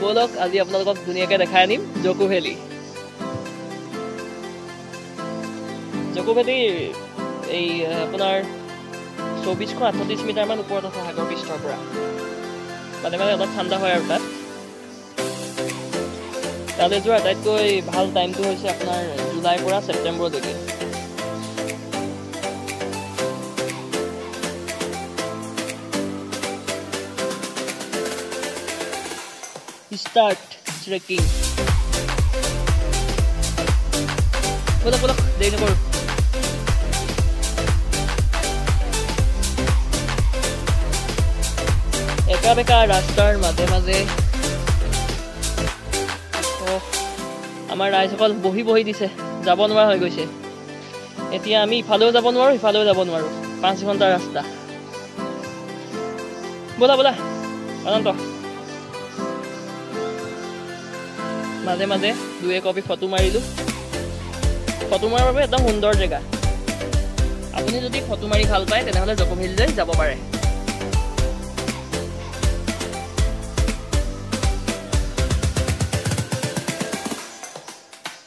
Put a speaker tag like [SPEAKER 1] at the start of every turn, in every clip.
[SPEAKER 1] ব'লক আজি আপোনালোকক ধুনীয়াকৈ দেখাই আনিম জকো ভেলী। জকো ভেলী এই আপোনাৰ 2438 মিটাৰমান ওপৰত আছে সাগৰ পৃষ্ঠৰ পৰা। মানে মানে অলপ ঠাণ্ডা হয় আৰু তাত। তালৈ যোৱাৰ আটাইতকৈ ভাল টাইমটো হৈছে আপোনাৰ জুলাইৰ পৰা ছেপ্টেম্বৰলৈকে। Start trekking. ব'লক ব'লক, দেৰি নকৰোঁ। একা বেকা ৰাস্তাৰ মাজে মাজে আমাৰ ৰাইজসকল বহি বহি দিছে, যাব নোৱাৰা হৈ গৈছে। এতিয়া আমি ইফালেও যাব নোৱাৰোঁ, সিফালেও যাব নোৱাৰোঁ। 5 ঘণ্টাৰ ৰাস্তা। ব'লা ব'লা অনন্ত। মাজে মাজে দুই একপি ফটো মাৰিলোঁ। ফটো মৰাৰ বাবে একদম সুন্দৰ জেগা। আপুনি যদি ফটো মাৰি ভাল পায় তেনেহ'লে জকো ভেলীলৈ যাব পাৰে।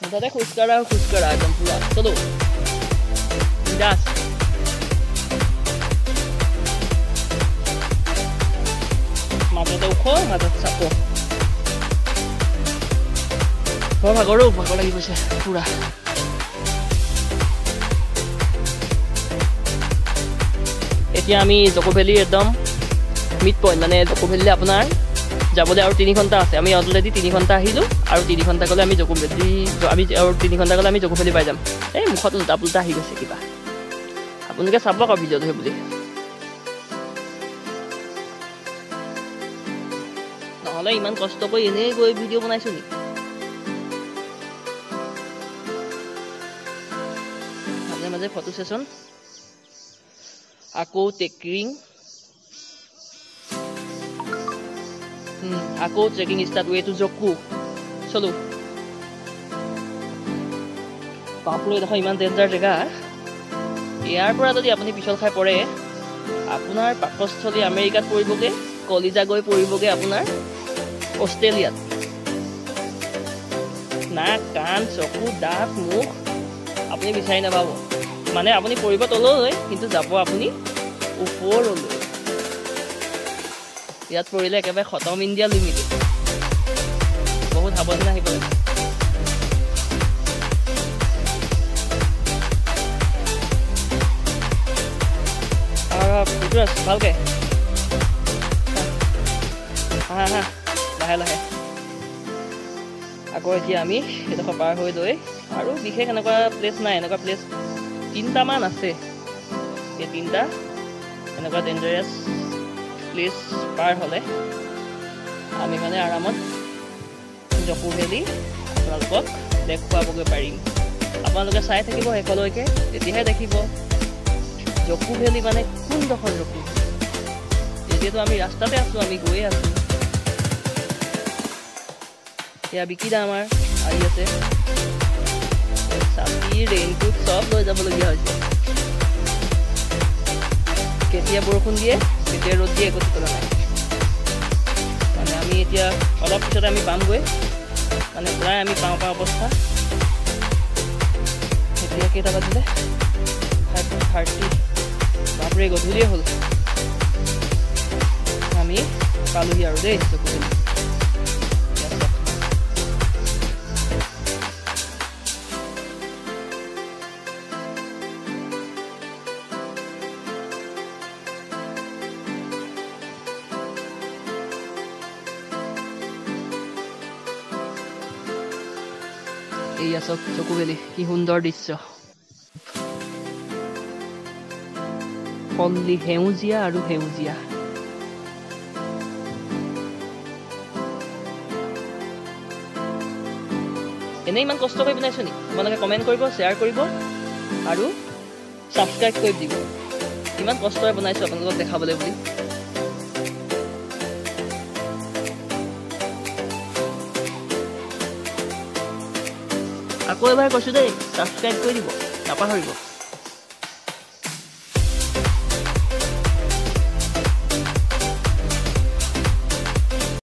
[SPEAKER 1] মুঠতে খোজকাঢ়া খোজকাঢ়া একদম পুৰা। চলো বিন্দাছ। মাজতে ওখ, মাজত চাপৰ। বৰ ভাগৰো ভাগৰ লাগি গৈছে পুৰা। এতিয়া আমি জকো ভেলীৰ একদম মিড পইণ্ট, মানে জকো ভেলীলৈ আপোনাৰ যাবলৈ আৰু 3 ঘণ্টা আছে। আমি অলৰেডি 3 ঘণ্টা আহিলোঁ আৰু 3 ঘণ্টা গ'লে আমি জকো ভেলী, আমি আৰু 3 ঘণ্টা গ'লে আমি জকো ভেলী পাই যাম। এই মুখত উল্টা পুল্টা আহি গৈছে কিবা। আপোনালোকে চাব আকৌ ভিডিঅ'টো সেই বুলি, নহ'লে ইমান কষ্ট কৰি এনেই গৈ ভিডিঅ' বনাইছোঁ নেকি? মাজে মাজে ফটো ছেশ্যন, আকৌ ট্ৰেকিং, আকৌ ট্ৰেকিং ষ্টাৰ্ট। ৱে টু জকো। চলো। বাপৰে, এইডোখৰ ইমান ডেঞ্জাৰ জেগা। ইয়াৰ পৰা যদি আপুনি পিছল খাই পৰে, আপোনাৰ পাকস্থলী আমেৰিকাত পৰিবগৈ, কলিজা গৈ পৰিবগৈ আপোনাৰ অষ্ট্ৰেলিয়াত। নাক, কাণ, চকু, দাঁত, মুখ আপুনি বিচাৰি নাপাব। মানে আপুনি পৰিব তললৈ, কিন্তু যাব আপুনি ওপৰলৈ। ইয়াত পৰিলে একেবাৰে খতম, ইণ্ডিয়া লিমিটেড। বহুত সাৱধানে আহিব লাগে। ভালকে হা হা, লাহে লাহে। আকৌ এতিয়া আমি সেইডোখৰ পাৰ হৈ লৈ আৰু বিশেষ এনেকুৱা প্লেচ নাই। এনেকুৱা প্লেচ 3টামান আছে। এই 3টা এনেকুৱা ডেঞ্জাৰাছ প্লেচ পাৰ হ'লে আমি মানে আৰামত জকো ভেলী আপোনালোকক দেখুৱাবগৈ পাৰিম। আপোনালোকে চাই থাকিব শেষলৈকে, তেতিয়াহে দেখিব জকো ভেলী মানে কোনডোখৰ জকো ভেলী। এতিয়াতো আমি ৰাস্তাতে আছোঁ, আমি গৈয়ে আছোঁ। এয়া বিকিদা আমাৰ আহি আছে। ছাতি, ৰেইনকোট চব লৈ যাবলগীয়া হৈছে। কেতিয়া বৰষুণ দিয়ে, কেতিয়া ৰ'দ দিয়ে একো ঠিকনা নাই। মানে আমি এতিয়া অলপ পিছতে আমি পামগৈ, মানে প্ৰায় আমি পাওঁ পাওঁ অৱস্থা। এতিয়া কেইটা বাজিলে? 5:30। বাপৰে, গধূলিয়ে হ'ল। আমি পালোহি আৰু দেই জকো ভেলী। এইয়া চাওক জকো ভেলী, কি সুন্দৰ দৃশ্য। পল্লী সেউজীয়া আৰু সেউজীয়া। এনেই ইমান কষ্ট কৰি বনাইছোঁ নি? তোমালোকে কমেণ্ট কৰিব, শ্বেয়াৰ কৰিব আৰু ছাবস্ক্ৰাইব কৰি দিব। ইমান কষ্টৰে বনাইছোঁ আপোনালোকক দেখাবলৈ বুলি। আকৌ এবাৰ কৈছোঁ দেই, ছাবস্ক্ৰাইব কৰি দিব, নাপাহৰিব।